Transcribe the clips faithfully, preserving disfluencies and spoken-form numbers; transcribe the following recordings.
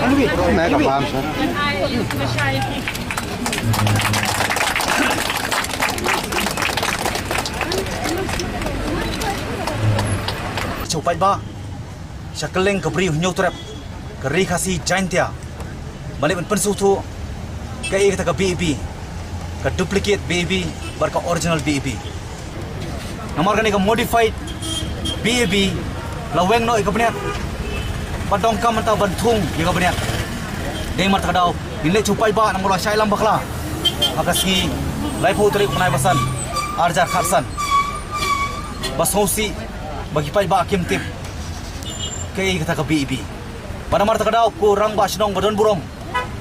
Sha u paidbah, sha kylleng ka Bri u Hynñiewtrep, ka Ri Khasi Jaintia, ban leit ban pynsngewthuh kaei kata ka B A B, ka duplicate B A B bad ka original B A B. Namar kane ka modified B A B la weng noh ïa ka bniat, bad donkam mynta ban thung ïa ka bniat. Dei namar kata ka daw ngin leit sha u paidbah namar u la shah ïalam bakla ha ka sngi laiphew tarik u bnai ba san, ar hajar khatsan, ba sngewsih ba ki paidbah kim tip kaei kata ka B A B. Bad namar kata ka daw ko rangbah shnong ba don burom,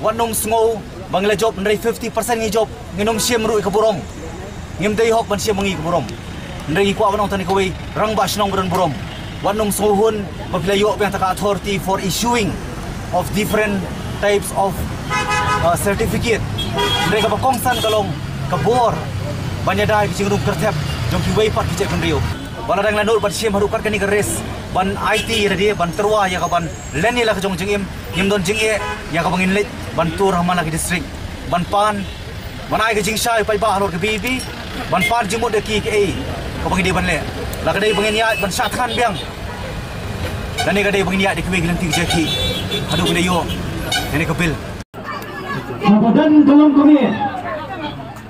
wat nang sngew ba ngi la jop, hynrei fifty percent ngi jop, ngin ym shim ruh ïa ka burom. Ngim dei hok ban shim ma ngi ka burom. Hynrei ngi kwah ban ong tang ïa kawei, rangbah shnong ba don burom, wat nang sngewhun ba phi la ïoh biang kata ka authority for issuing of different types of, uh, certificate. Hynrei kaba kongsan ka long ka bor ban ïada ïa ki jingrung kyrthep jong kiwei pat ki jaitbynriew. Ba la dang la nud ban shim haduh kat kane ka race, ban aiti ïa lade, ban tyrwa ïa ka ban len ïa la ka jong jingim, ngim don jingeh ïa kaba ngin leit ban tur ha man la ki district, ban pan, ban ai ka jingshai paidbah halor ka B A B, ban pan jingmut da ki kaei kaba ngi dei ban leh. La ka dei ba ngin ïaid ban shah thngan biang, lane ka dei ba ngin ïaid da kiwei ki lynti ki jaka haduh ba la ïoh kane ka bill. Haba don ka longkmie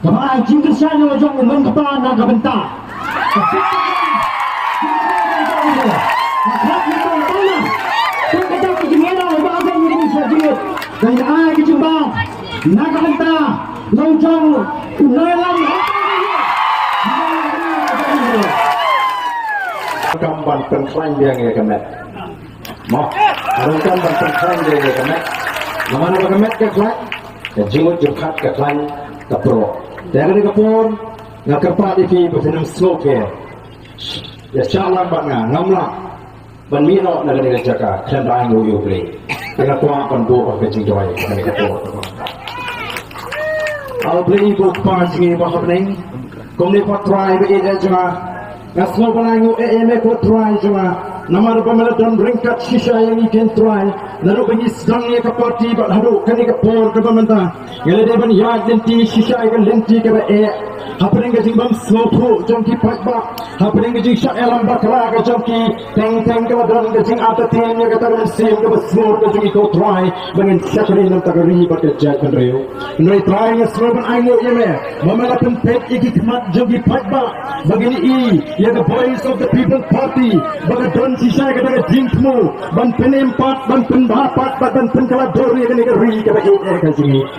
kaba ai jingkyrshan ïa la jong u nongkpa na ka bynta. Ka ai ka jingbam na ka bynta la u jong u nonglam. Kam ban pynkhlaiñ biang ïa ka met. Mo, ruh kam ban pynkhlaiñ ïa ka met. Namar ba ka met ka khlaiñ, ka jingmut jingpyrkhat ka khlaiñ ka pyrshah. Te ha kane ka por nga kyrpad ïa phi ba phin ym sngewkmen. Ïa shah lang bad nga, ngam lah ban mih noh na kane ka jaka khlem da ainguh ïa U Blei. Te nga kwah ban buh ka jingduwai ha kane ka por. A Blei ko Kpa jong ngi ba ha bneng, kumne ko Trai ba ïeit jong nga, nga sngew ban ainguh ïa me ko Trai jong nga. Namar ba me la don ryngkat shisha ïa ngi ken Trai, naduh ba ngi sdang ïa ka party bad haduh kane ka por kaba mynta. Ngi la dei ban ïaid lynti shisha ïa ka lynti kaba eh, hapdeng ka jingbym sngewthuh jong ki paidbah, hapdeng ka jingshah ïalam bakla ka jong ki. Teng teng ka la don ka jingartatien ïa kata ka mynsiem kaba sngewthuh ka jong ngi ko Trai, ba ngin shakri na ka bynta ka ri bad ka jaitbynriew. Hynrei Trai nga sngew ban ainguh ïa me ba me la pynpeit ïa ki khmat jong ki paidbah, ba ngin ïohi ïa ka Voice of the People Party ba ka don shisha ïa kata ka jingthmu ban pynim pat, ban pynbha pat, ban, ban pynkylla dur ïa kane ka ri kaba ïeit ka jong ngi.